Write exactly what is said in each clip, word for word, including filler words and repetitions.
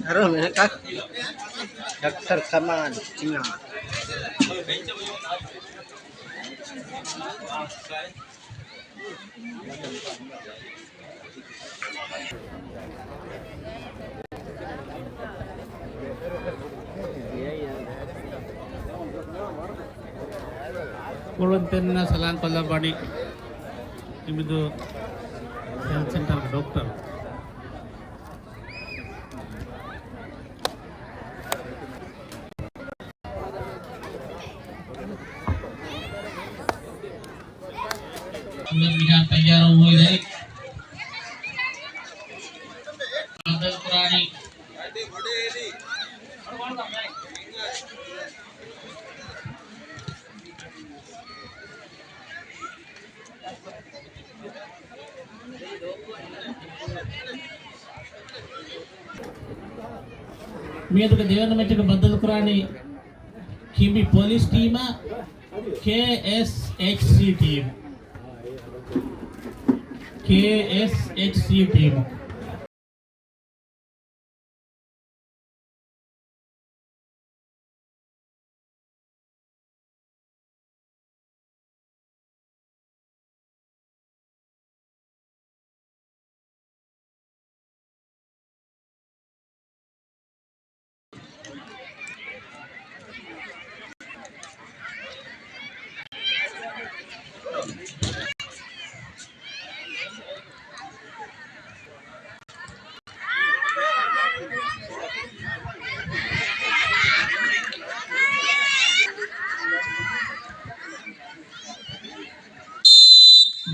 އަރު މިނެޓް ޑޮކްޓަރ ކަމާލް ސިނާ. ކުޅުންތެރިންނާ ސަލާން ކޮށްލައްވަނީ އިމްދު ހެލްތް ސެންޓަރގެ ޑޮކްޓަރު. މިހާރު ތައްޔާރުވުމުގެ ދަރި ބައްދަލުކުރާނީ. މިއަދުގެ ދެވަނަ މެޗުގެ ބައްދަލުކުރާނީ ކިނބި ޕޮލިސް ޓީމާ، ކޭއެސްއެޗްސީ ޓީމު. ކޭއެސްއެޗްސީ ޓީމު.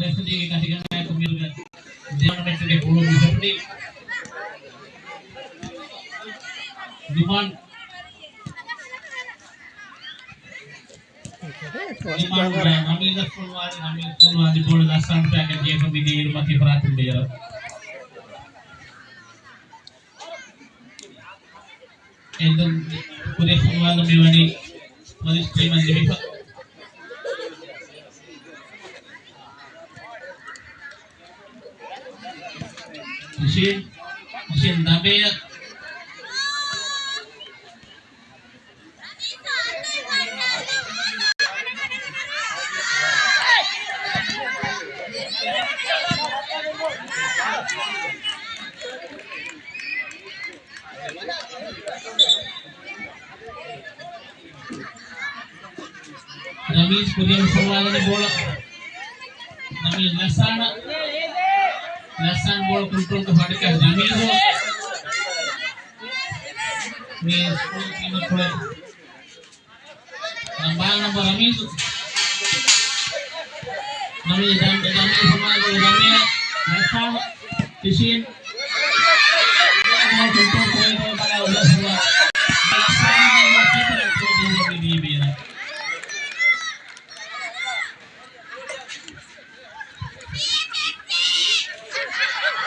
ރެފްރީގެ ކަށިގަނޑާއެކު މިއަދުގެ ދެވަނަ މެޗުގެ ކުޅުން މި ރެފްރީ ނުމާން ނަމީދަށް ފޮނުވާލި، ނަމީދަށް ފޮނުވާލި ބޯޅަ ލައްސާން ޕާކެޓް ޖޭފަ މިދިޔައިރު މަތި ފަރާތުން ބޭރަށް. އެދުން ކުރި ފޮނުވާލުމީ ވަނީ ޕޮލިސް ޓީމަށް ލިބިފަ. ހުސެން، ހުސެން ދަނބޭ. ރަމީޒް ކުރިއަށް ފޮނުވާލަނީ ބޯޅަ. ރަމީޒް ލަސާނަ. ލަސާން ބޯޅަ ކޮންޓްރޯލްކޮށް ފަޑިކަށް ރަމީޒު. މި ސްކޫލް ޓީމަށް ކުޅެ. ނަމްބާ ނަމްބާ ރަމީޒު. ރަމީޒް ދަން-، ރަމީޒް ހުމާގު ރަމީޒް ލަސާނަ. ކިށީން.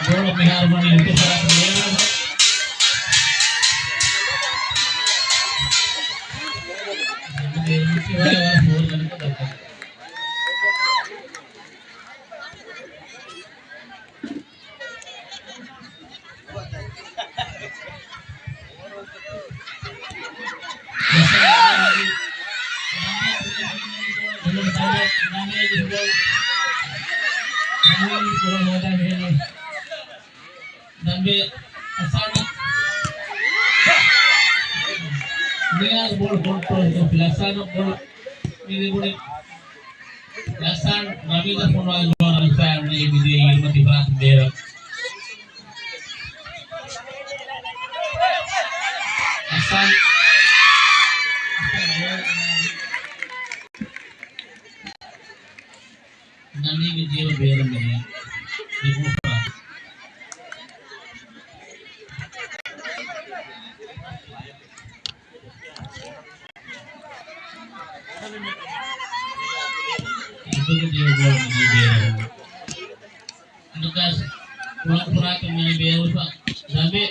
ބޯޅަ މިހާރު ވަނީ އިންތިފާގު ބޭރަށް. ދަނބޭ އަސާނަ. ނިޔާޒް ބޯޅަ ކޮންޓްރޯލްކޮށްފި ލަސާނަ ބޯޅަ މި ލިބުނީ. ލަސާން ރަމީޒަށް ފޮނުވާލި ބޯޅަ ރަމީޒް ފައި މިދިޔައީ އިރުމަތި ފަރާތުން ބޭރަށް. ލަސާން. ނަނީގެ ޖީބަށް ބޭރަށް މިދިޔަ. އަދުގެ ޖީބަށް ބޭރަށް. އަންދުގަސް ކުޅަން ފުރާތު މި ބޭރުފަ. ދަމެ،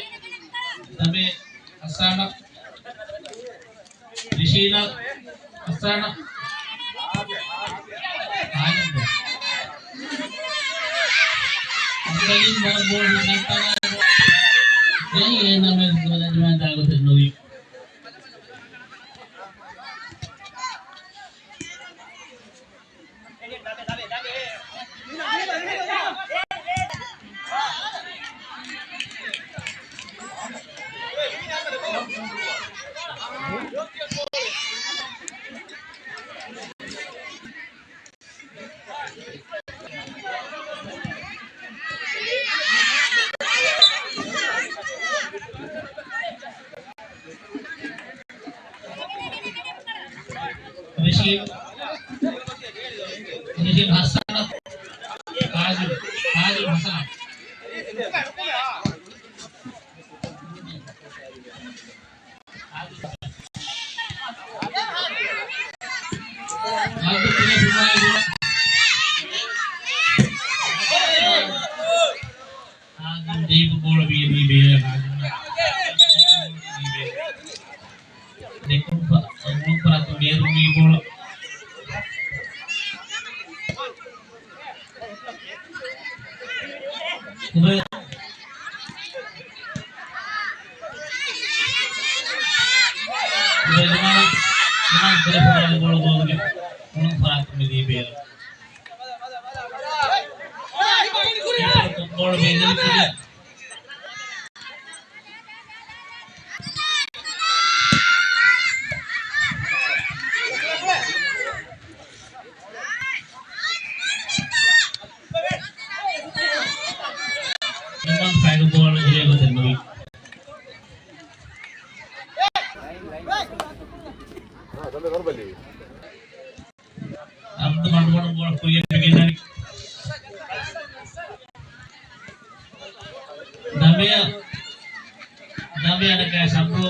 ދަމެ އަސާނަ. ރިޝީނާ، އަސާނަ. އަންދަލިން ވަރަށް ބޯޅަ ނައްޓާ. ދެން އޭނަމެން ގޯލަށް ދިމާ ދާގޮތެއް ނުވި. ރިޝީން، ރިޝީން ހަސަނަށް، ކާޒިމް، ކާޒިމް ހަސަނަށް. ދީޕް ބޯޅަ ވީ ވީ ބޭ. ދެކުން ފަ-، މުޅުން ފަރާތު ބޭރު ވީ ބޯޅަ. ކުބެ-، ކުބެ ޖުމާން، ޖުމާން ކުރެ ފަރާތު ބޯޅަ ބޯލުގެ މުޅުން ފަރާތު މިދީ ބޭރު. ބޯޅަ ބޭނުން ކުރި. ނުވަން ފައިގަ ބޯޅަ ހިރޭގޮތެއް ނުވި. އަބްދު މަޑުމަޑު ބޯޅަ ކުރިއަށް ގެންދަނީ. ދަމެޔަ، ދަމެޔަ ނަކާ ސަބްރު.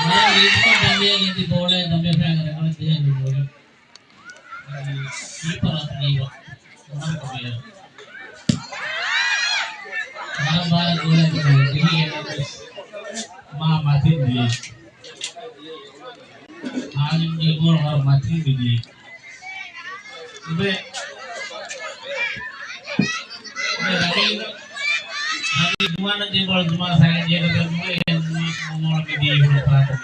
މާ ރީތިކޮށް ދަމެޔަ ގެންދި ބޯޅަ ދަމެޔަ ފައިގަ ރަނގަޅަށް ދިޔަ ނުވަ. ކީޕަރަށް ދީވަ. އުމަރު ކަމޭރު. ވަރަށް ބާރަށް ގޯލަށް ދިޔަ މާ މަތިން ދިޔަ. އާލިމްގެ ގޯލް ވަރަށް މަތީ މިދީ. އުބެ، އުބެ ރަމީ، ރަމީ ޒުމާނަށް ދިޔަ ބޯޅަ ޒުމާން ސައިޑް ދިޔަ ގޮތަށް ނުވެ، އެ ނުވެ ބޯޅަ މިދީ ހުޅު ފަރާތަށް.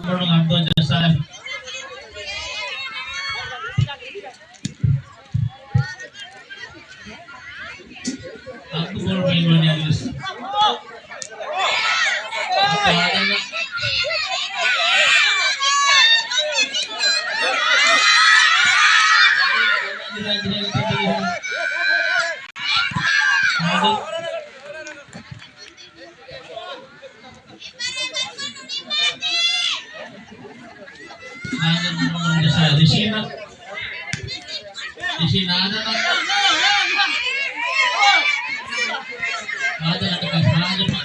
ބޮޑު އަބްދުލް ޖައްސާލަ. އަބްދުލް ބޮލް ބޭނުންވަނީ އަލިސް. ރިޝީނާ، ރިޝީނާ އާދަނަ. އާދަނަ ޓަކާ ސާދަމަ.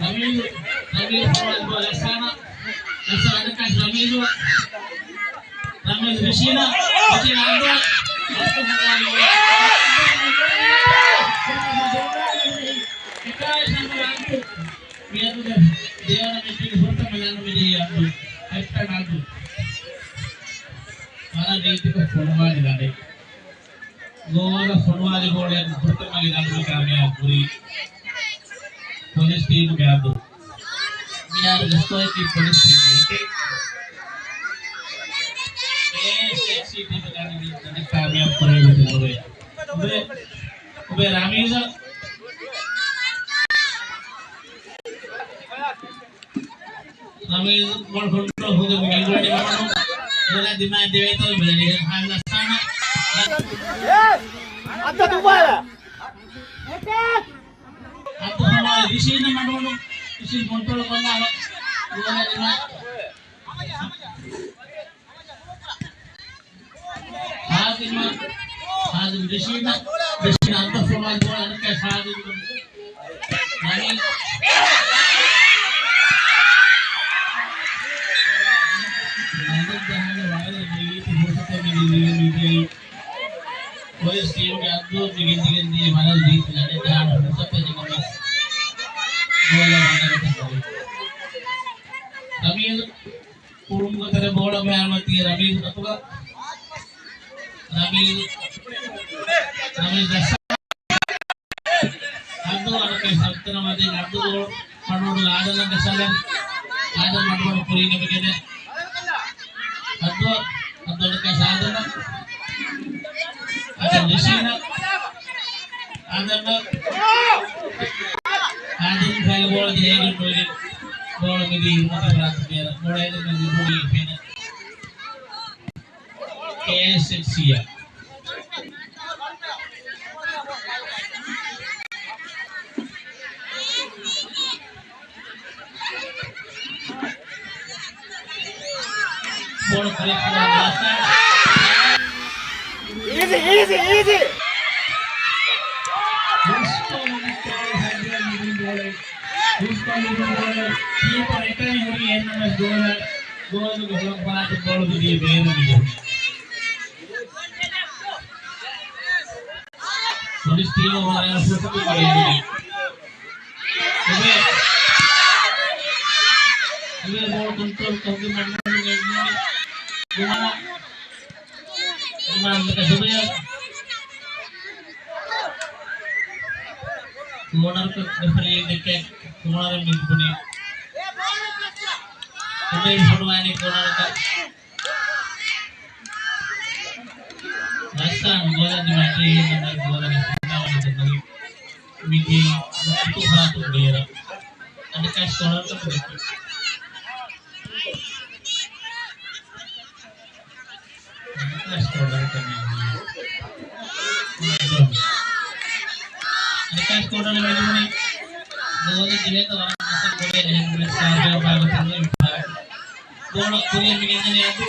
ރަމީޒު، ރަމީޒު ފޮވާލް ބޯ ލަސާނަ، ލަސާނަ ކަސް ރަމީޒު، ރަމީޒު ރިޝީނާ، ރިޝީނާ އަންދު، ލަސްކޮ ފޮވާލް ބޯ. އެކާވީސް ނަންބަރު އަންދު. މިއަދުގެ ދެވަނަ މެޗުގެ ފުރަތަމަ ލަނޑު މިދިޔަ އަންދު. ކެޕްޓަން އަންދު. ވަރަށް ރީތިކޮށް ފޮނުވާލި ލަނޑެއް. ގޯލަށް ފޮނުވާލި ބޯޅައިން ފުރަތަމަ ލަނޑު ކާމިޔާބު ކުރީ ޕޮލިސް ޓީމުގެ އަންދު. މިހާރު ސްކޯއަކީ ޕޮލިސް ޓީމު އެކެއް. އޭ ސެކްސީ ޓީމުގެ އަންދު ކާމިޔާބު ކުރެވި އުބެ، އުބެ ރަމީޒަށް ރަމީޒް ބޯޅަ ކޮންޓްރޯލް ކޮށްގެން މިގެންގުޅެނީ މަޑުމަޑުން. ބޯޅަ ދިމާއަށް ދެވޭތޯ ބެލެނީ ހާން ލަސްސާނަ. އަބްދުއްރަހްމާން ރިޝީން މަޑުމަޑުން. ރިޝީން ކޮންޓްރޯލް ކޮށްލާ ބޯޅަ ދިމާ. ހާޒިމް، ހާޒިމް ރިޝީން، ރިޝީން އަބްދުއްރަހްމާން ބޯޅަ އަނެއްކާ ހާޒިމް. ރަމީޒް. ރަމީޒް ދަހަން ވަރަށް ރީތި ފުރުސަތެއް މި ދީ މީޑިއާއިން. އޮއެސް ޓީމްގެ އަބްދުލް މި ގެންދިގެން ދިޔަ ވަރަށް ރީތި ލަނޑެއް ދާން ފުރުސަތެއް ދިނުމަށް ގޯލަށް ވަންނަ ގޮތަށް ރަމީޒް ކުރުން ގޮތަށް ބޯޅަ މިހާރު މަތީ ރަމީޒް އަތުގަ. ރަމީޒް، ރަމީޒް ދައްސާ. އަބްދުލް އަނެއްކާ ސަބްތަނަ މަތީ އަބްދުލް ބޯޅަ މަޑުމަޑުން އާދަން ދައްސާލަން. އާދަން މަޑުމަޑުން ކުރީގަ މިގެން. އަބްދުލް، އަބްދުލް އަނެއްކާ އާދަން. އާދަން ރިޝީނަށް. އާދަން. އާދަން ކައި ބޯޅަ ޖެހިގެން ނުވެގެން ބޯޅަ މިދީ މަތިފުރާތު ބޭރަށް. ބޯޅަ އެދެން މިދީ ބޯޅަ ފެނެ. ކޭއެސްއެފްސީއަށް. ބޯޅަ ކޮލެކްޓް ކުރާ މާސްޓަރ. އީޒީ، އީޒީ، އީޒީ. ކީޕަރ އެކަނި ހުރި އެން އެމް އެސް ގޯލަށް، ގޯލުގެ ހުޅަނގު ފަރާތުން ބޯޅަ މިދިޔަ ބޭރަށް މިދިޔަ. ޕޮލިސް ޓީމަށް ވަރަށް ފުރުސަތު ދެވޭ. ދެވޭ. ދެވޭ ބޯޅަ ކޮންޓްރޯލް ކޮށްގެން މަޑުމަޑުން އެއް މިނިޓް. ދެވޭ. ދެވޭ ދެވޭ. ކޯނަރަކަށް ރެފަރީ ދެކެ ކޯނަރެއް މި ބުނީ. ދެވޭ ފޮނުވާނީ ކޯނަރަކަށް. ރައްސާން ގޯލަށް ދިމާ ޖެހި ނަމަ ގޯލަށް ސަންޑާވަން ދެންނެވި. މިދިޔަ އަތުފާތު ބޭރަށް. އަނެއްކާ ސްކޯރަރަކަށް ދެއްކި. އަނެއްކާ ސްކޯރަރަކަށް ދެއްކި. އަނެއްކާ ސްކޯރަރަކަށް ދެއްކި. ގޯލަށް ދިވެހި ވަރަށް މަސައްކަތް ކުރޭ އެހެން ސްކޯރަރ ބާގަތަށް ބޯޅަ ކުރިއަށް މިގެންދަނީ އަދު.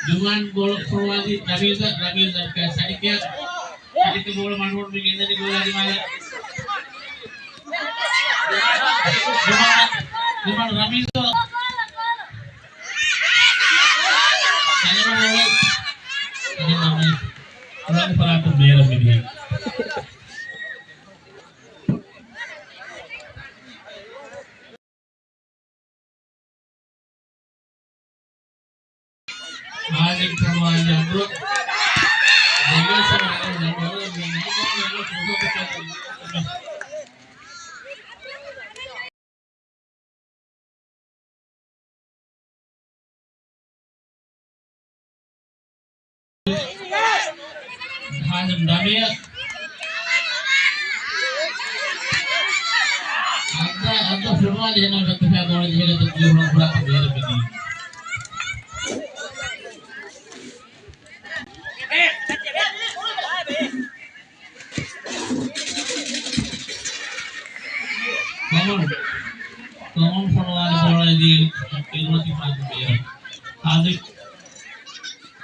ޒުމާން ބޯޅަ ފޮރުވާލީ ރަމީޒަށް، ރަމީޒަށް ސަނިކެ، ސަނިކެ ބޯޅަ މަޑުމަޑުން މި ގެންދަނީ ގޯލާ ދިމާލަށް. ޒުމާން، ޒުމާން ރަމީޒަށް. ސަނިކެ ބޯޅަ. ރަމީޒަށް. ރަން ފަރާތުން ބޭރަށް މިދިޔަ. ހާޒިމް ފޮނުވާލި އަބްދުލް. ހާޒިމް ދަމިޔަ. އައްދާ އަދި ފުޓްބޯޅަ ޖެހޭ ނަމަ ގަތުފައި ބޯޅަ ޖެހިގަތު ޖީވަން ފުރާތު ބޭރަށް މިދީ. ކޮމަން، ކޮމަން ފޮނުވާލި ބޯޅަ އެދީ އިރުމަތި ފުރާތު ބޭރަށް. ހާޒިމް.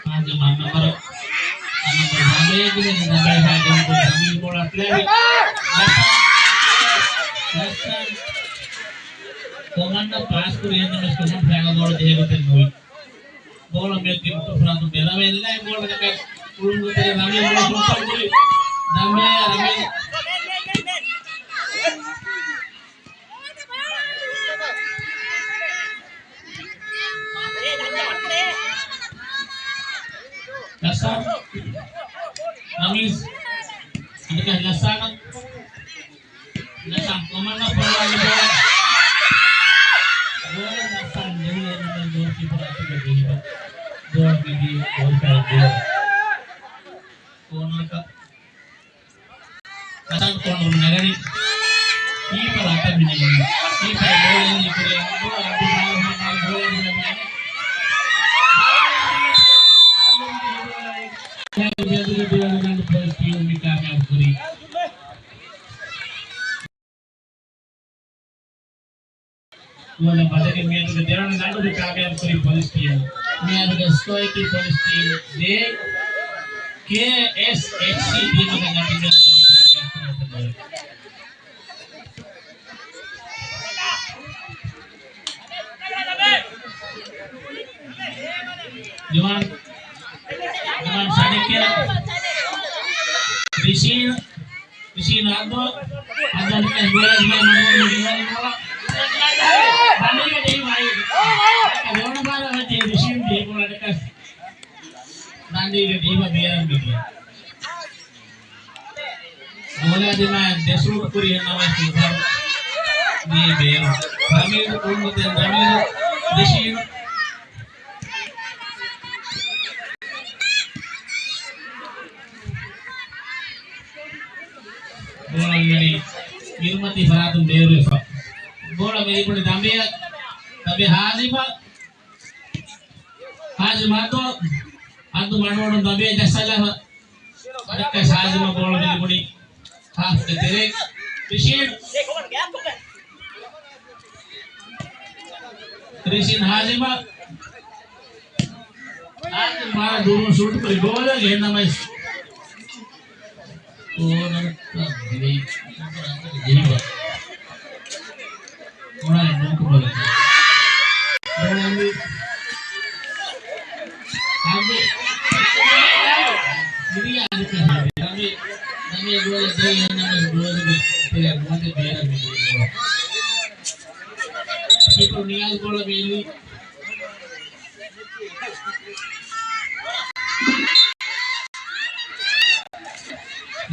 ހާޒިމް އަށް ނަންބަރު، އަށް ނަންބަރު ދަނބޭ ދިވެން ދަނބޭ ހާޒިމް ދަނބޭ ބޯޅަ ޕްލޭ. ލަސް، ލަސް. ކޮމަން ޕާސް ކުރި އެހެންނަމަވެސް ކޮމަން ފައިގަ ބޯޅަ ޖެހޭ ގޮތެއް ނުވި. ބޯޅަ މިއޮތީ މުތު ފުރާތު ބޭރަށް. ރަމީ ލިލާ ބޯޅަ ދައްކައި ކުޅުން ގޮތެއް ރަމީ ބޯޅަ ޝޫޓް ކުރި. ދަނބޭ ރަމީ. ލަސް. ރަމީޒް. އަނެކާ ލަސް. ލަސް ކޮމަން ފޮނުވާލި ބޯޅަ. ބޯޅަ ލަސް ޖެހި އެންމެ ގޯލް ކީޕަރ އަތުގަ ޖެހިފަ. ގޯލް މިދީ ގޯލް ކޯނަރަކަ. ކަތަން ކޮނޑު ނަގަނީ. ކީޕަރ އަތަށް މިނެގެނީ. ކީޕަރ ބޯޅަ އެޅި ކުރިއަށް ދުވާ އަދި ބާލަ ހަމަ ބޯޅަ އެޅި މިނެގެނީ. މިއަދުގެ ދުވާ ނަގަން ޕޮލިސް ޓީމު މި ކާމިޔާބު ކުރީ. ގޯލަށް ބަދަލު މިއަދުގެ ދެވަނަ ލަނޑު ކާމިޔާބު ކުރި ޕޮލިސް ޓީމު. މިއަދުގެ ސްކޯއަކީ ޕޮލިސް ޓީމު ދޭއް، ކޭއެސްއެޗްސީ ޓީމަކަށް އަތިގެން ކާމިޔާބު ކުރި. ޒުވާން، ޒުވާން ސަނިކެ، ރިޝީން، ރިޝީން އަދު، އަދު ނިކަން ގޯލަށް ދިމާ މަޑުވަން ދިމާލި ބޯޅަ. ދަނޑީގަ ދީފަ އައި. ރޯނަ ބާރަ ވައްޖެ ރިޝީން ދީ ބޯޅަ ދަކަސް. ދަނޑީގަ ދީފަ ބޭރަށް މިދިޔަ. ބޯޅަ ދިމާ ދެ ޝޫޓް ކުރި އެންނަމަ ކީޕަރ ދީ ބޭރު. ރަމީދު ކުޅުން ގޮތެއް ރަމީދު ރިޝީން. ބޯޅަ މިވަނީ އިރުމަތީ ފަރާތުން ބޭރުވެފަ. ބޯޅަ މި ލިބުނީ ދަނބޭއަށް. ދަނބޭ ހާޒިމަށް. ހާޒިމް އަދު، އަދު މަޑުވަޑުން ދަނބޭ ޖައްސާލާފަ. އަނެއްކާ ހާޒިމަށް ބޯޅަ ލިބުނީ ހާފްގެ ތެރޭ. ރިޝީން. ރިޝީން ހާޒިމަށް. ހާޒިމް މާ ދުރުން ޝޫޓް ކުރި ގޯލަށް އެހެންނަމަވެސް. ކޯނަރަކަށް ދިވެހި ޖެހިފަ. ކޯނަރެއް ނޫންކަމަށް ވެ. އަދި މިދިޔަ އަދި ކަހަލަ. ރަމީ، ރަމީ ގޯލަށް ދިޔަ އެހެންނަމަވެސް ގޯލުގެ ތެރެއަށް ނުވަތަ ބޭރަށް މިދިޔަ. ކީޕަރު ނިޔާޒް ބޯޅަ ބޭލި.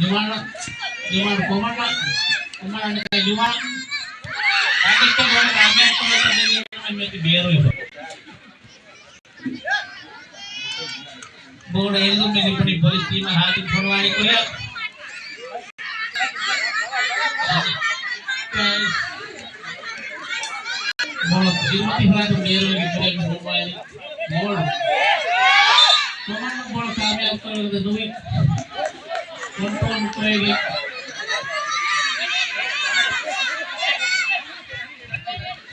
ޒުވާން، ޒުވާން ކޮމަންޑަ، ކޮމަންޑަ ޒުވާން. ރަނިކްކަ ބޯޅަ ކާމިޔާބު ކުރައްވަނީ މެތި ބޭރު ވެފަ. ބޯޅަ އެއްލުމެއް ލިބުނީ ޕޮލިސް ޓީމަށް ހާދި ފޮނުވާލި ކުރިއަށް. ބޯޅަ އިރުމަތި ފަރާތުން ބޭރުވެގެން ކުރިއަށް ހޮވާލި ބޯޅަ. ކޮމަންޑަ ބޯޅަ ކާމިޔާބު ކުރެވޭ ނުވި. ކޮންޓްރޯލް ކުރެވި.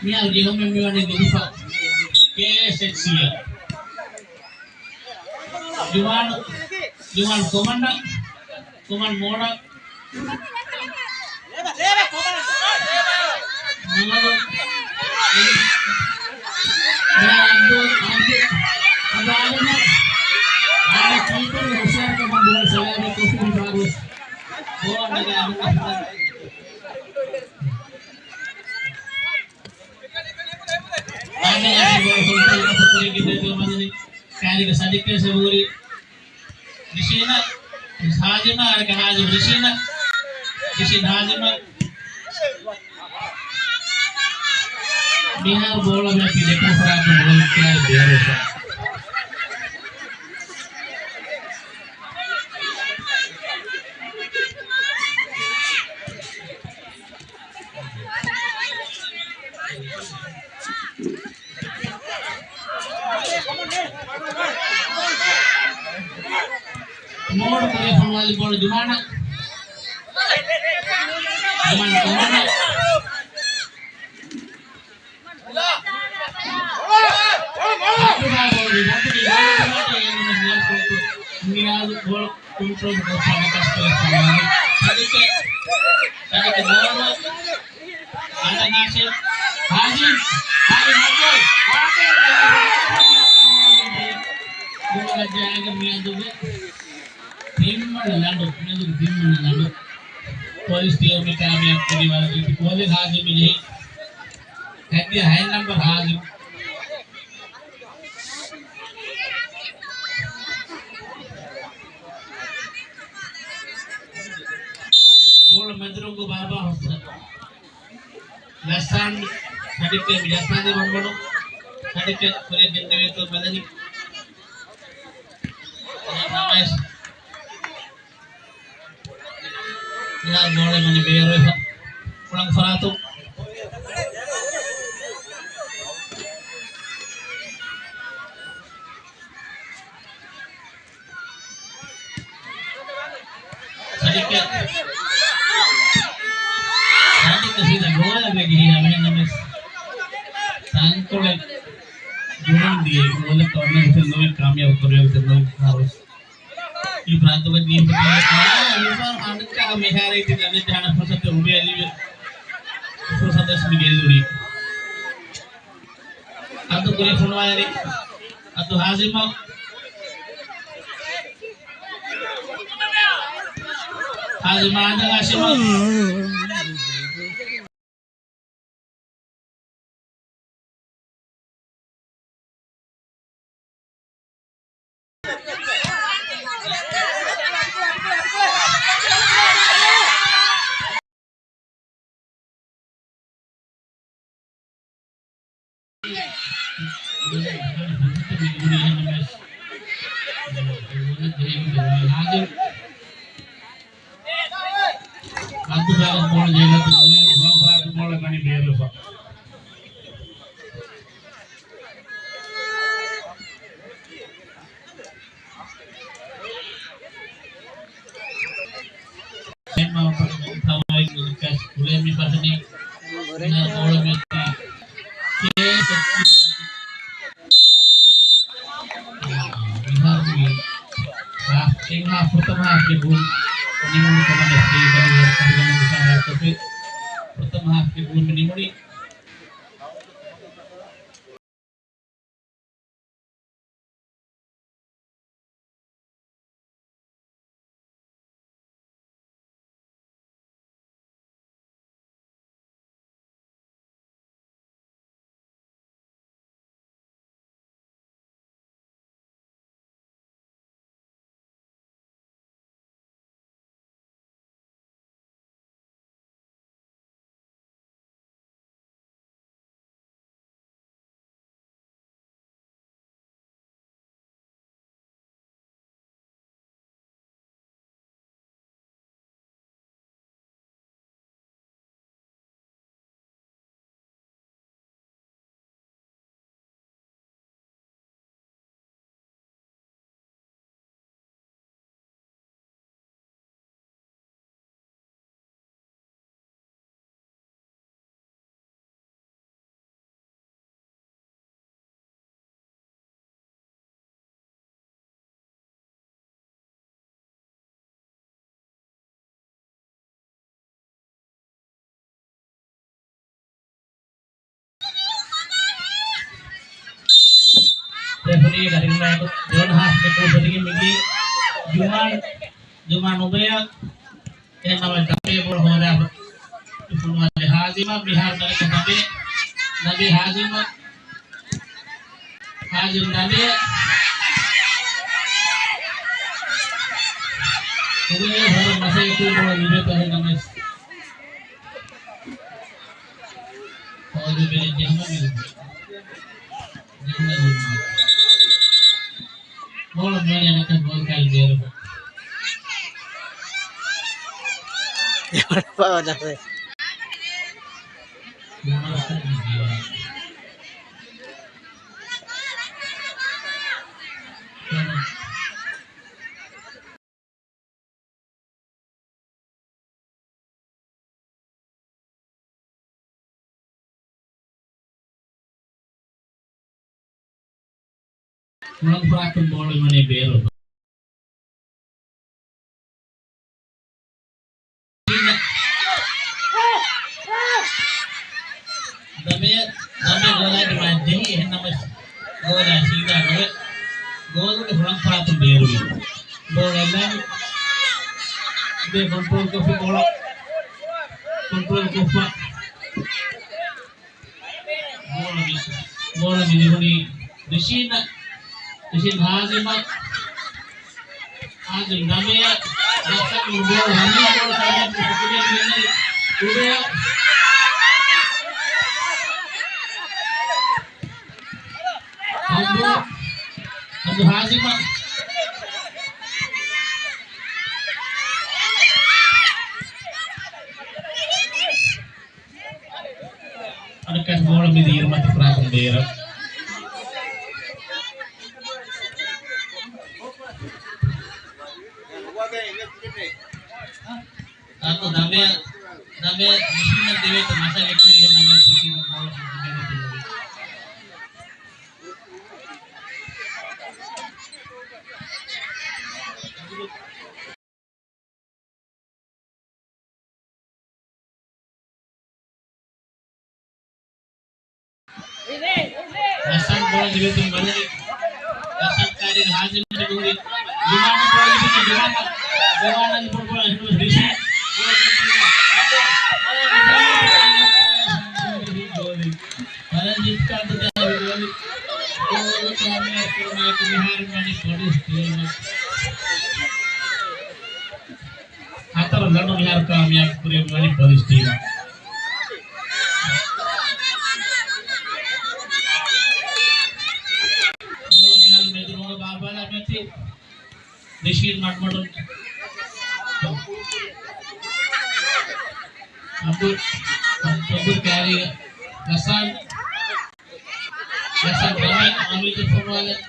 މިހާރު ޖެހުމެއް މިވަނީ ދިވެހި ކޭއެސްއެޗްސީއަށް. ޒުވާން، ޒުވާން ކޮމަންޑަ، ކޮމަން މޯޑަ. މަނަދު. އަބްދުލް، އަބްދުލް، އަބްދުލް. އާދެ ކީޕަރު ހުޝިޔާރުކަމުން ދުވާ ސަލާމީ ކޮށްފި ފާރުސް. ބޯ ނަގާ އަބުލް އަޙްމަދު. ކާރިގަ ސަދިއްކަ ސެބުރި. ރިޝީނަ، ހާޒިމަ، އަރަކަ ހާޒިމް، ރިޝީނަ، ރިޝީން ހާޒިމަ. މިހާރު ބޯޅަ މެތި ދެކުނު ފަރާތުން ބޯޅަ ކިޔާ ބޭރުފަ. ފޮނުވާލި ބޯޅަ ޖުމާނަށް. ޖުމާން ފޮނުވާލި. ސަދިޤް، ސަދިޤް ބޯޅަ. އާދަމް ހާޝިމް. ހާޝިމް. ހާޝިމް އަބްދުލް. ވާކިން. މިއަދުގެ ތިންވަނަ ލަނޑު، މިއަދުގެ ތިންވަނަ ލަނޑު. ޕޮލިސް ޓީމު ކާމިޔާބު ކުރި ވަރަށް ރީތި ކޯލެއް ހާޒިމް ޖެހި. ހެއްދިޔަ ހައެއް ނަމްބަރު ހާޒިމް. ބޯޅަ މެދުރޮނގު ބާބާ ހުސް. ޖައްސާން، ސަދިޤްގެ މި ޖައްސާން ވަންވަނު. ސަދިޤްގެ ކުރިއަށް ގެންދެވޭތޯ ބަލަނީ. ނަމަވެސް މިހާރު ބޯޅަ ވަނީ ބޭރުވެފަ. ކުޅަނގު ފަރާތުން. ސަދިޤް، ސަދިޤް ސީދާ ގޯލަށް ވެ ޖެހި އަވަހެން ނަމަވެސް ތަންކޮޅެއް ގުޅުން ދިޔައީ ގޯލަށް ކަމެއް އޮތެއް ނުވޭ، ކާމިޔާބު ކުރެވޭތެއް ނުވޭ. އާރުސް އެ ޕްރާންތުގަ ދީފަ އަނެއްކާ މިހާރަށް އިތި ދަނޑެއް ޖަހާނެ ފުރުސަތެއް އުބޭ އަލީގެ ފުރުސަތަށް މި ގެއްލުނީ. އަދު ކުރި ފޮނުވާލި. އަދު ހާޒިމަށް. ހާޒިމަށް އާދަމް ހާޝިމަށް. ރައްދު ބާލަން ބޯޅަ ޖެހިގަތު ނުވި ބޯޅަ ބޯޅަ ގަނި ބޭރުފަ. މިހާރު ބޯޅަ މި ހާފް، ތިން ހާފް، ފުރަތަމަ ހާފްގެ ގޯލް ނިމުނު ކަމަށް އެސް ޑީ ބަލިވެރި ކަހަލަ މުސާރަ ކޮށްފި. ފުރަތަމަ ހާފްގެ ގޯލް ނިމުނީ. ރެފަރީގެ ރިންގް ލައިޓު ދެވަނަ ހާފްގެ ކޫފެތިގެން މިދިޔަ ޖުމާން، ޖުމާން އުބަޔަށް އެހެންނަމަވެސް ދަނޑޭ ބޯޅަ ހޯދާފަ. ފޮނުވާލި ހާޒިމަށް މިހާރު ދަނޑެއް ދަނޑޭ. ދަނޑޭ ހާޒިމަށް. ހާޒިމް ދަނޑޭ. އުބަޔަށް ހަރަ މަސައްކަތް ކުރި ބޯޅަ ލިބޭތޯ އެހެންނަމަވެސް. ހޯދި ބެލެއް ޖެހުމަށް މި ބޯޅަ މިވަނީ އަނެއްކާ ގޯލް ކާލި ބޭރު. ކުޅަނދު ފަރާތުން ބޯޅަ ވަނީ ބޭރު. ދަމެއަށް، ދަމެ ގޯލާގެ މައި ޖެހި، އެހެން ނަމަވެސް ގޯލާ ސީދާ ނުވެ، ގޯލުގެ ހުޅަނގު ފަރާތުން ބޭރުވި. ބޯޅަ އެއްލާނީ ދެ ކޮންޓްރޯލް ކޮށްފި ބޯޅަ. ކޮންޓްރޯލް ކޮށްފަ. ބޯޅަ މި، ބޯޅަ މި ލިބުނީ ރިޝީން، ރިޝީން ހާޒިމަށް، ހާޒިމް ދަމެއަށް، ދައްކަން ބޯޅަ ހަމީދު ބޯޅަ ކާމިޔާބު ކުރިއަށް ގެންދަނީ ކުޑަޔަށް. އަދު، އަދު ހާޒިމަށް. އަނެއްކާ ބޯޅަ މިދިޔައީ އިރުމަތި ފަރާތުން ބޭރަށް. އަދު ދަމެއަށް، ދަމެއަށް މިޝިނަށް ދެވޭތޯ މަށަށް އެއްކުރި އެހެން ނަމަ ސިޓީން ބޯޅަ ދެވޭތޯ. ރަސްއާން ބޯޅަ ލިބޭތޯ ބަލަނީ. ރަސްއާން ކާރި ހާޒިމް ނުހުރި. ލިމާން ބޯޅަ ލިބޭތޯ ލިމާން. ލިމާން ބޯޅަ ރިޝީ. ބޯޅަ ރަންޖިތް ކާންތު ދާވި ގޯލު. ގޯލު ކާމިޔާބު ކުރުމާއެކު މިހާރު ވަނީ ޕޮލިސް ޓީމަށް. ހަތަރު ލަނޑު މިހާރު ކާމިޔާބު ކުރެވި ވަނީ ޕޮލިސް ޓީމަށް. ބޯޅަ މިހާރު މެދު ރޮނގަ ބާބާލާ މެތި. ރިޝީން މަޑުމަޑުން. އަބްދުލް، އަބްދުލް ކާރި ރަސްއާން. ރަސްއާން ދަމެ އަމީދު ފޮނުވާލަން.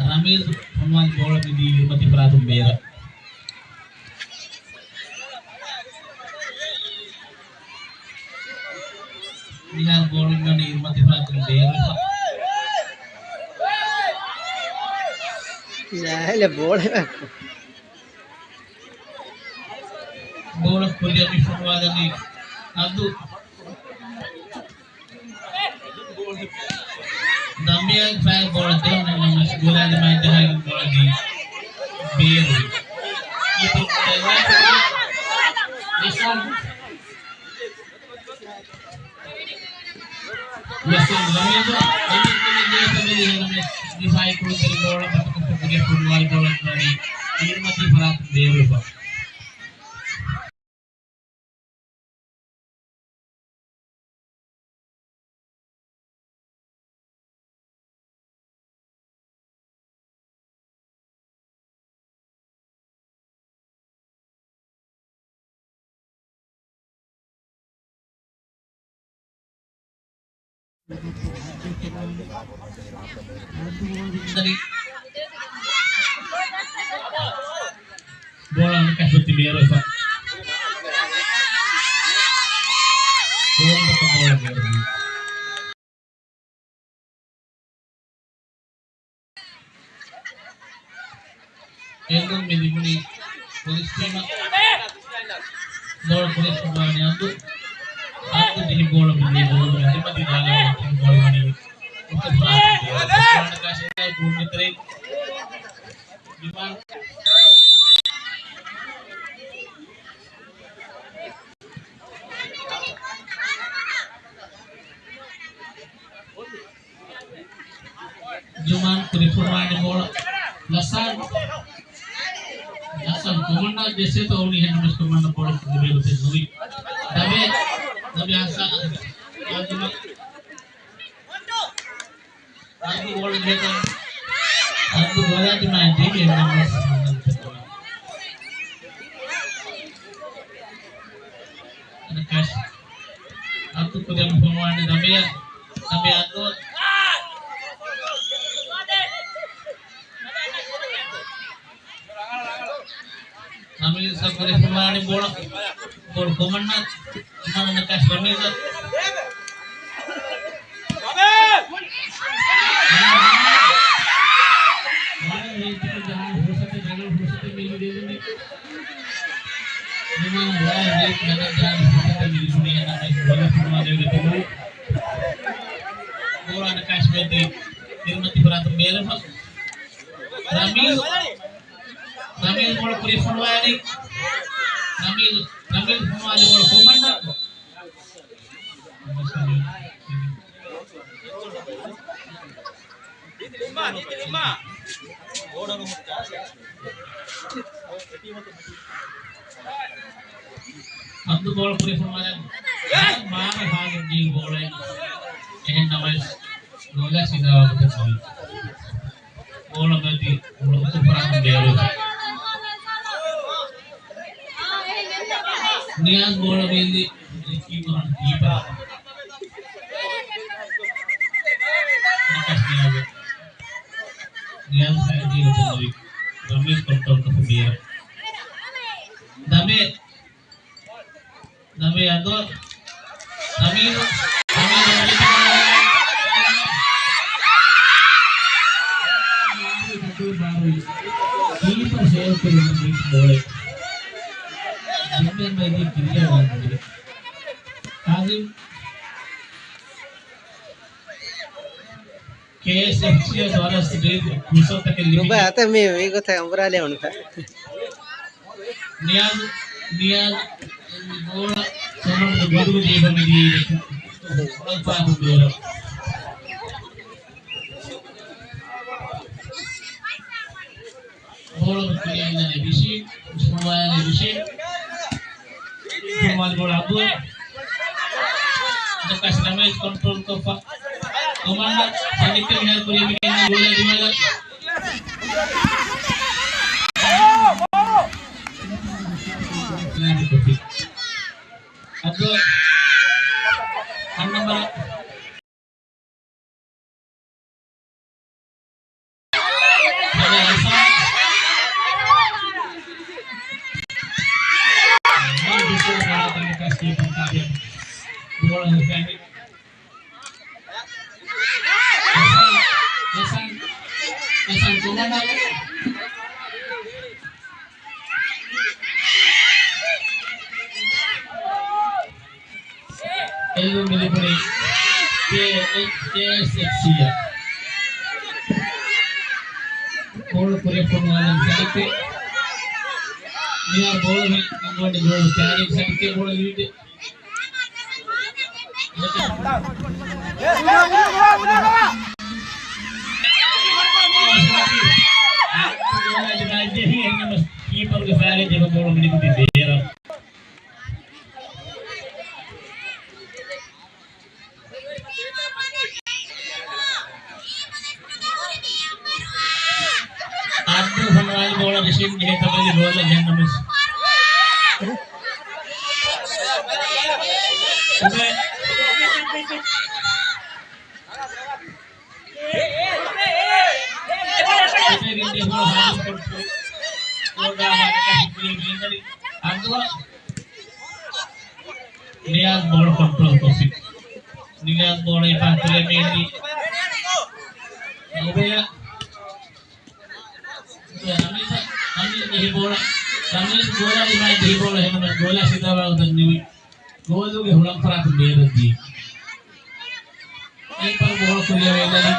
ރަމީޒް ފޮނުވާލި ބޯޅަ މިދިޔައީ އިރުމަތި ފަރާތުން ބޭރަށް. މިހާރު ބޯޅަ އިންނަނީ އިރުމަތި ފަރާތުން ބޭރުވެފަ. ނާހިލެ ބޯޅަ. ބޯޅަ ކުރިއަށް މި ފޮނުވާލަނީ އަދު. ދަމެއަށް ފައި ބޯޅަ ދެވުނު ނަމަވެސް ގޯލާގެ މައި ޖަހައިގެން ބޯޅަ ދީ ބޭރު. ވެސް ރަމީޒު، ރަމީޒު ދިފާއީ ކުޅުންތެރި ބޯޅަ ބަތަކު ފުކުގެ ފުންވާލި ބޯޅަ ދަނީ އިރުމަތީ ފަރާތުން ބޭރުވެފަ. ބޯޅަ ކަށަވަރު ބޭރުވެފަ. ބޯޅަ ބޭރުވި. އެންދުން މި ލިބުނީ ޕޮލިސް ޓީމަށް. ބޯޅަ ޕޮލިސް ކުރާނީ އަދު. އަދު ދިހި ބޯޅަ މި ލިބުނީ އިރުމަތި ދާލާ ބޯޅަ ވަނީ އުތު ފާސް. ބޯޅަ ކާށި ގޯލް މިތަރެއިން. ޖުމާން. ޖުމާން ކުރި ފުންވާނެ ބޯޅަ. ލަސާން. ލަސާން ކޮމަންޑާ ޖެއްސޭތޯ އުޅި ހެންނަމަސް ކޮމަންޑާ ބޯޅަ ކުރި ބޭރުތެ ނުވި. ދަމެ. ދަމެ އަސާ. އާދުމަ. އާދު ބޯޅަ ޖެހޭތޯ. ގޯލާ ދިމާއަށް ދީ އެން އެމް އެސް. އަދި ކަސް. އަތު ކުދަން ފޮނުވާނެ ދަމެޔަ. ދަމެޔަ އަތު. ނަމީލް ސަބް ކުރި ފޮނުވާނެ ބޯޅަ. ބޯޅަ ކޮމަންނަ. އިމާނަށް ކަސް ނަމީލް. ރަމީޒް، ރަމީޒް ބޯޅަ ކުރި ފޮނުވާލި. ރަމީޒް، ރަމީޒް ފޮނުވާލި ބޯޅަ ކޮމަންނަ. އަބްދު ބޯޅަ ކުރި ފޮނުވާލި. މާރަ ހާލުން ދީ ބޯޅައެއް. އެހެން ނަމަވެސް ގޯލާ ސީދާވާގޮތެއް ނުވި. ބޯޅަ މަތި އުޅުން ކުރާން ބޭރު. ނިޔާޒް ބޯޅަ ބޭއްލި ކީޕަރަށް ކީޕަރ. ނިޔާޒް. ނިޔާޒް ހައިޖީން ތެދުވި. ރަމީޒް ކޮންޓްރޯލް ކޮށްފަ ބޭރަށް. ދަމޭ. ދަމޭ އަދު. ދަމީ. ދަމީ. ކީޕަރ ސޭވް ކުރި ރަމީޒް ބޯޅަ. ދެން މެން ބައި ކިރިޔާ ވާން ކާޒިމް. ކޭއެސްއެފްސީއަށް ވަރަށް ސްޓްރޭޓް ފުރުސަތަކެއް ލިބި. ނުބައި އަތަށް މި، މި ގޮތަށް އަނބުރާލެ ހުންނަ. ނިޔާޒް، ނިޔާޒް ބޯޅަ ސަމަންގެ ގޮޑުގަ ދީފަ މިދިޔައީ. އަޅުފާ ބުނދޭރަ. ބޯޅަ ކުރިޔަށް އިންނަނީ ރިޝީން، އުސްމާން ރިޝީން. އުސްމާން ބޯޅަ އަބު. ދަކަސް ރަމީޒް ކޮންޓްރޯލް ކޮށްފަ. ކޮމަންޑަ ސަނިކް މިހާރު ކުރިޔަށް މިގެންނަ ގޯލާ ދިމާލަށް. އަބްދު އަންނަ ނަމްބަރ. އެލްވިން މި ލިބުނީ ކޭ، ކޭއެސްއެފްސީއަށް. ބޯޅަ ކުރިއަށް ފޮނުވާލަން ސަނިކް. މިހާރު ބޯޅަ މި އަނގަވަން ގޯލް ކާރިން ސަނިކް ބޯޅަ ލިބިދެ. ކީޕަރުގެ ފައިގަ ޖެހި ބޯޅަ މި ލިބިދެ ބޭރަށް. އައްދު ފޮނުވާލި ބޯޅަ ރިޝީން ޖެހޭ ތަބަލި ގޯލަށް ޖަންނަމުސް. އުބޭ. އައްދު. ނިޔާޒް ބޯޅަ ކޮންޓްރޯލް ކޮށްފި. ނިޔާޒް ބޯޅަ އެބަ ކުރިޔަށް މި އެންޑި. އުބޭ. ރަމީޒް، ރަމީޒް ޖެހި ބޯޅަ. ރަމީޒް ގޯލާ ދިމާއަށް ޖެހި ބޯޅަ ހެމަނަ ގޯލާ ސީދާވާ ގޮތަށް ނިވި. ގޯލުގެ ހުޅަނގު ފަރާތުން ބޭރަށް ދީ. ކީޕަރު ބޯޅަ ކުރިޔަށް ވެދާނެ.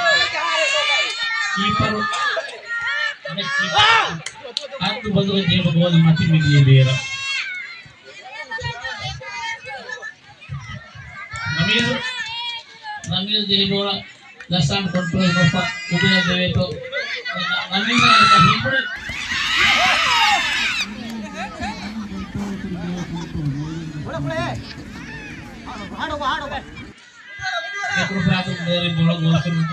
ކީޕަރު. އަނެއް ކީޕަރު. އައްދު ބަދުގެ ޖޭބަ ގޯލު މަތި މިދިޔަ ބޭރަށް. ނަމީލް، ނަމީލް ޖެހި ބޯޅަ ލަސާން ކޮންޓްރޯލް ކޮށްފަ އުބޭއަށް ދެވޭތޯ. ނަމީލް އަށް ހިންގުނެ. އެކުރު ފަރާތުން ދޯރި ބޯޅަ ގޯސުން މި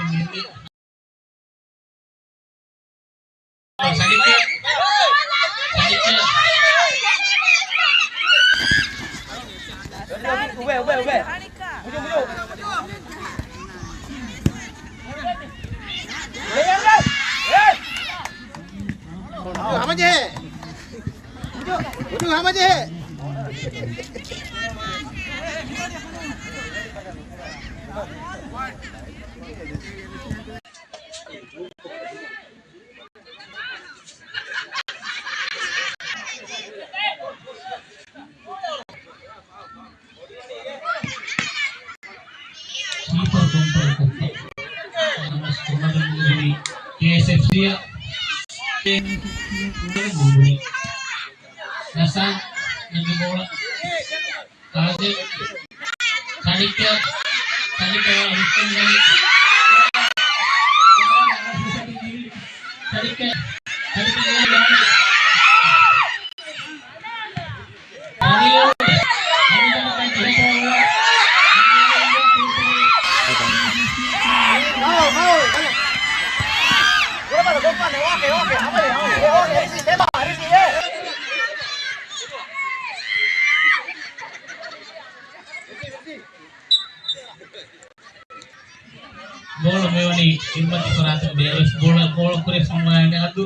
ސަޑިކެ. ސަޑިކެ. އުބޭ، އުބޭ، އުބޭ. ހަމަޖެހޭ. ހުދު ހަމަޖެހޭ. ކީޕަރު ކޮންޓްރޯލް ކޮށްފަ. ނަމަވެސް ޓޫނަމެންޓް ކުރީ ކޭއެސްއެފްސީއަށް. ރަސާން ނެގި ބޯޅަ. ކާޒިމް. ސަޑިކް. ސަޑިކް ރުއްސަން ގަނެ. ސަޑިކް. ސަޑިކް. ބޯޅަ މިވަނީ ކިންމަތި ފަރާތުން ބޭރަށް ބޯޅަ، ބޯޅަ ކުރި ސަމާޔަން އަދު.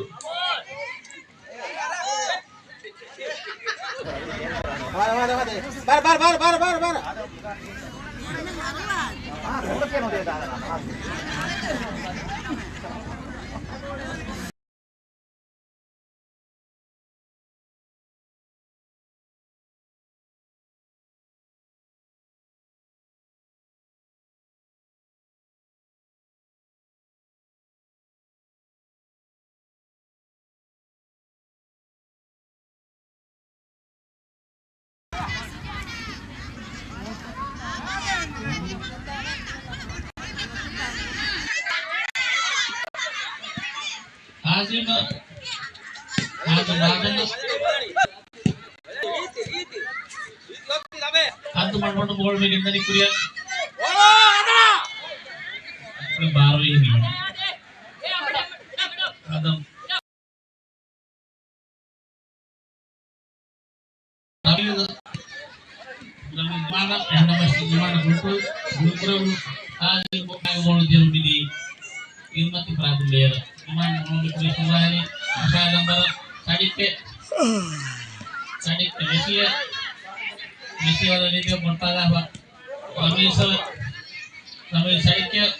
ހާޒިމަ، ހާޒިމަ އާދަން. އަދު މަޑުމަޑު ބޯޅަ މި ގެންދަނީ ކުރިއަށް. ބާރުވީ މި. އާދަން. ރަމީޒް، ރަމީޒް މާނަ، އެހެންނަމަވެސް ޒުމާން ގުޅުކުރު، ގުޅުކުރެވުނު ހާޒިމް ބޯޅަ ޖެހުނީ ކިންމަތި ފަރާތުން ބޭރަށް. ޒުމާން ބޯޅަ ކުރި ސަމާޔަން އަށާ ނަންބަރަށް ސަޑިކް، ސަޑިކް މެސިއަށް، މެސި ވަރަށް ރީތި މޮންޓާލާފަ ރަމީޒަށް، ރަމީޒް ސަޑިކް.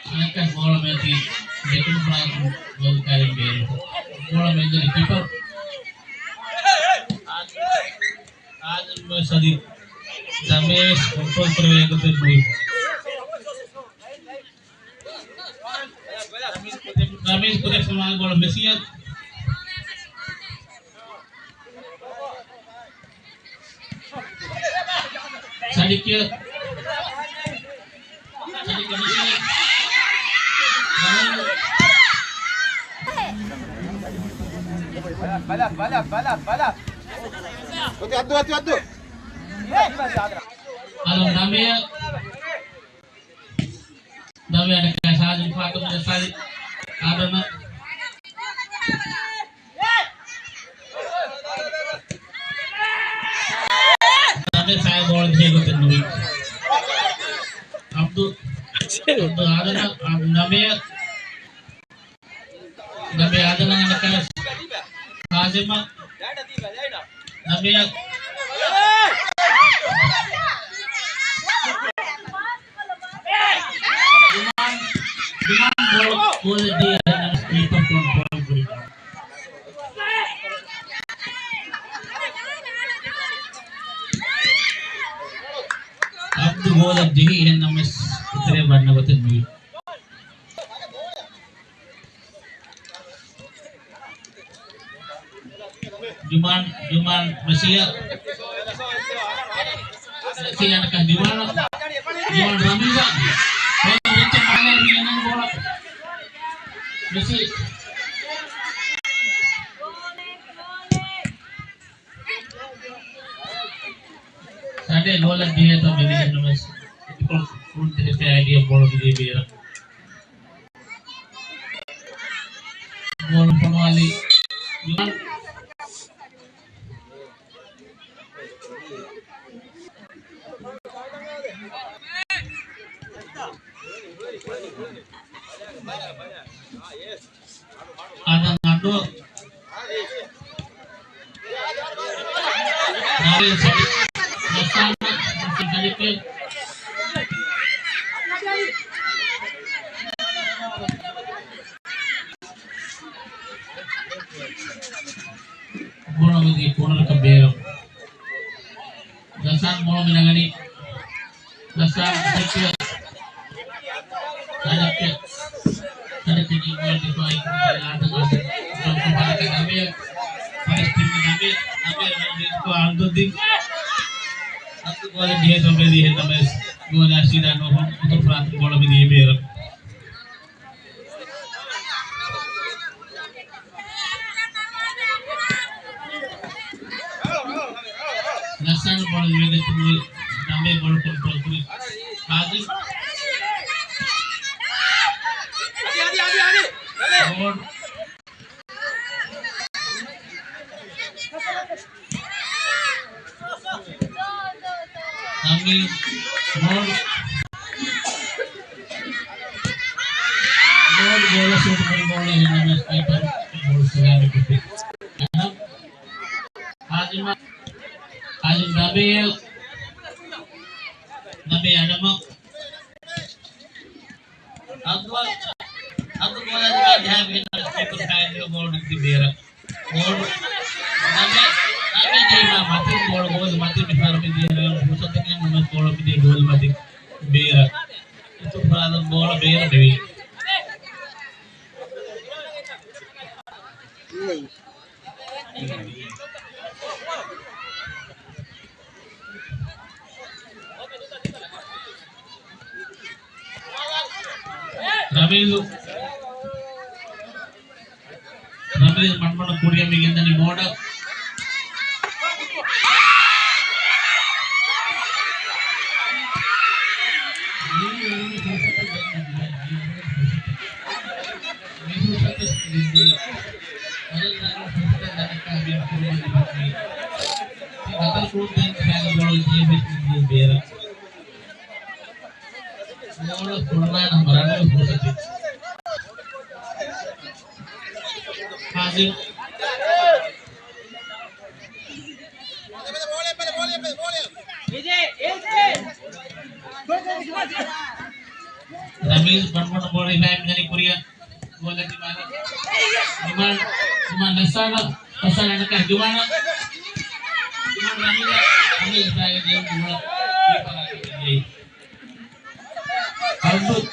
އަނެއްކާ ބޯޅަ މިއޮތީ ދެކުނު ފަރާތުން ގޯލް ކާރިން ބޭރު. ބޯޅަ މި ގެންދަނީ ކީޕަރު. އާދަން ވެސް އަދި ދަމޭސް ކޮންޓްރޯލް ކުރެވޭ ގޮތެއް ނުވި. ރަމީޒް ކުރި ސަމާޔަން ބޯޅަ މެސިއަށް. ސަޑިކް. ސަޑިކް މެސި. ބަލަ، ބަލަ، ބަލަ، ބަލަ. އޮތީ އައްދު، އައްދު، އައްދު. އަލަ ނަމެއަށް. ދަވެ އަނެއްކާ ސާލިމް ފާތުމުގެ ސާލި އާދަނަ. ދަވެ ސާލިމް ބޯޅަ ޖެހޭ ގޮތެއް ނުވި. އަބްދު، އަބްދު އާދަނަ، އަބް ނަމެ. ނަމެ އާދަނަ އަނެއްކާ ސާލިމަ. ނަމެ. ޑިމާންޑް، ޑިމާންޑް ބޯޅަ ދީ އަންނަ ކީޕަރު ކޮންޓްރޯލް ކުރި. އަބްދު ބޯޅަ ޖެހި އެހެންނަމަވެސް އެތެރެ ވަންނަ ގޮތެއް ނުވި. ޖުމާން، ޖުމާން މެސިއަށް. މެސި އަނެއްކާ ޖުމާނަށް. ޖުމާން ރަމީޒަށް. ރަމީޒަށް މަހަލަށް މި އަންނަނީ ބޯޅަ. މެސި. ސަޑެ ގޯލަށް ދިޔަތަ މެނޭޖް ނަމަވެސް. ފުރުން ތެރެފެ އައިޑިއަ ބޯޅަ މިދިޔަ ބޭރަށް. ބޯޅަ ފޮނުވާލީ. އާދަމް އައްޑޫ. ނާވެލް ސަޑި-، ލަސާން، ލަސާން ސަޑިކެ. ބޯޅަ މިދީ ކޯނަރަކަށް ބޭރަށް. ލަސާން ބޯޅަ މި ނަގަނީ. ލަސާން ސަޑިކެ. ސަޑިކެ. ސަޑިކެ ގޮލް ދިފާއީ ކުރުމުގެ އާދަ އާދަ. ޖޯކަ ބާކަ ނަމެ. ފަރިސް ޓީމް ނަމެ. ނަމެ ރަން ރީތު އަންދުދިން. އަންދު ގޯލެއް ޖެހޭ ތަން ބެދި ހެން ނަމެސް. ގޯލާ ސީދާ ނޫހުން އުތުރު ފަރާތުން ބޯޅަ މިދިޔަ ބޭރަށް. ލަސާން ބޯޅަ ލިބިގެން ނަމެ ބޯޅަ ކޮންޓްރޯލް ކުރި. ހާޒިމް. ބޯޅަ. ނަމީ ބޯޅަ. ބޯޅަ ބޯޅަ ޝޫޓް ކުރި ބޯޅަ އެހެން ނަމަސް ކީޕަރު ބޯޅަ ސަލާމަތް ކޮށްފި. އަންނަ. ހާޒިމަށް. ހާޒިމް ނަބީލް. ނަބީލް އަންނަމަ. އަބްދުއް، އަބްދުއް ބޯޅަ ޖަހާ މިހެން ކީޕަރު ފައިން ބޯޅަ ނިކުތީ ބޭރަށް. ބޯޅަ ނަމެ، ނަމެ ޖެހިމާ މަތިން ބޯޅަ ގޯލް މަތިން މިފަހަރު މިދިޔަ ރަނގަޅު ފުރުސަތެއް ނަމެ ބޯޅަ މިދިޔަ ގޯލް މަތިން ބޭރަށް. އިތުރު ފަރާތުން ބޯޅަ ބޭރަށް ނެވި. ރަމީޒު. ރަމީޒު ބަނޑުބަނޑު ކުރިއަށް މި ގެންދަނީ ބޯޑަށް. ބޭރަށް. ބޯޅަ ކުޅުނާ ނަމްބަރު ރަނގަޅު ފުރުސަތެއް. ހާޒިމް. ރަމީޒް ބަނޑުބަނޑު ބޯޅަ ހިފާ މިދަނީ ކުރިއަށް. ގޯލަށް ދިމާލަށް. ދިމާލް، ދިމާލް ލަސާނަ، ލަސާނަ އަނެކާ ޖުމާނަ. ޖުމާން ރަމީޒަށް، ރަމީޒް ހިފާގެން ދިޔަ ބޯޅަ ކީޕަރާ ކިޔައީ. އައުޓް.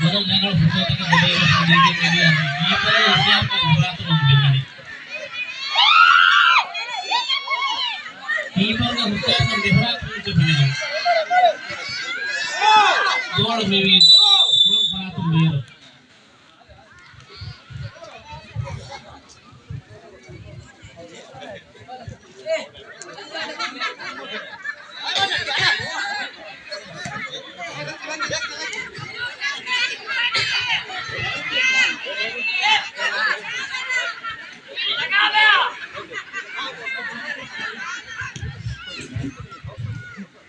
މި ރަނގަޅު ފުރުސަތަކަށް ދެބޭ ވެސް މިދީގެން މިދިޔަ ކީޕަރު ހުސިޔާރުކަން ދެފަރާތުން ފެންނަނީ. ކީޕަރުގެ ހުސިޔާރުކަން ދެފަރާތުން ފެންނަނީ. ގޯޅު މިވީ ކުޅުނު ފަރާތުން ބޭރު.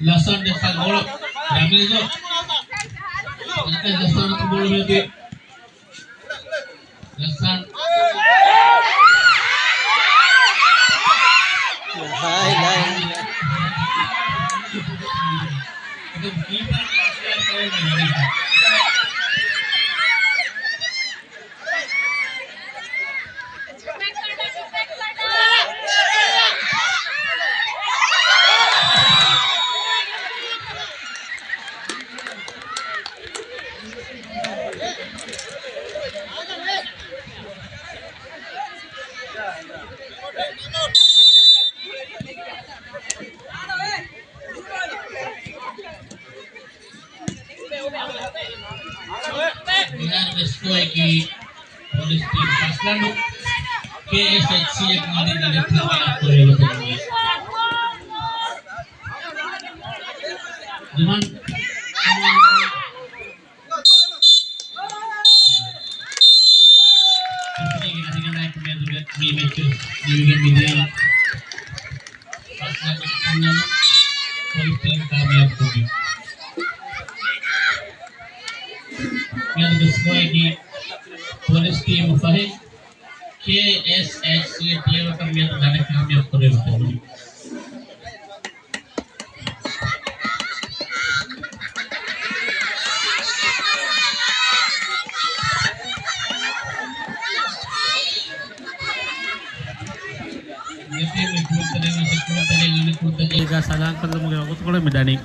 ލަސް އަން ދެއްކާ ގޯޅު ރަމީޒު. ލަސް އަން ދެއްކާ ގޯޅު ރަމީޒު. ލަސް އަން. ހާއި، ލާ އިލާހަ. މިހާރު ވެސް ސްކޯ ކޭއެސްއެޗްސީއަށް މިދިން ގަނެ ކާމިޔާބު ކުރެވޭ ގޮތުން ދިމަން މީގެ އަދިގަނޑާއެކު މިއަދުގެ މި މެޗު ނިމިގެން މިދިޔަ ޕޮލިސް ޓީމް ކާމިޔާބު ކުރި. މިއަދުގެ ސްކޯއަކީ ޕޮލިސް ޓީމް ފަހެއް، ކޭއެސްއެޗްސީ ޓީމަކަށް މިއަދު ގަނެ ކާމިޔާބު ކުރެވި ކުރި. ސަލާން ކޮށްލުމުގެ ވަގުތުކޮޅެއް މި ދަނީ.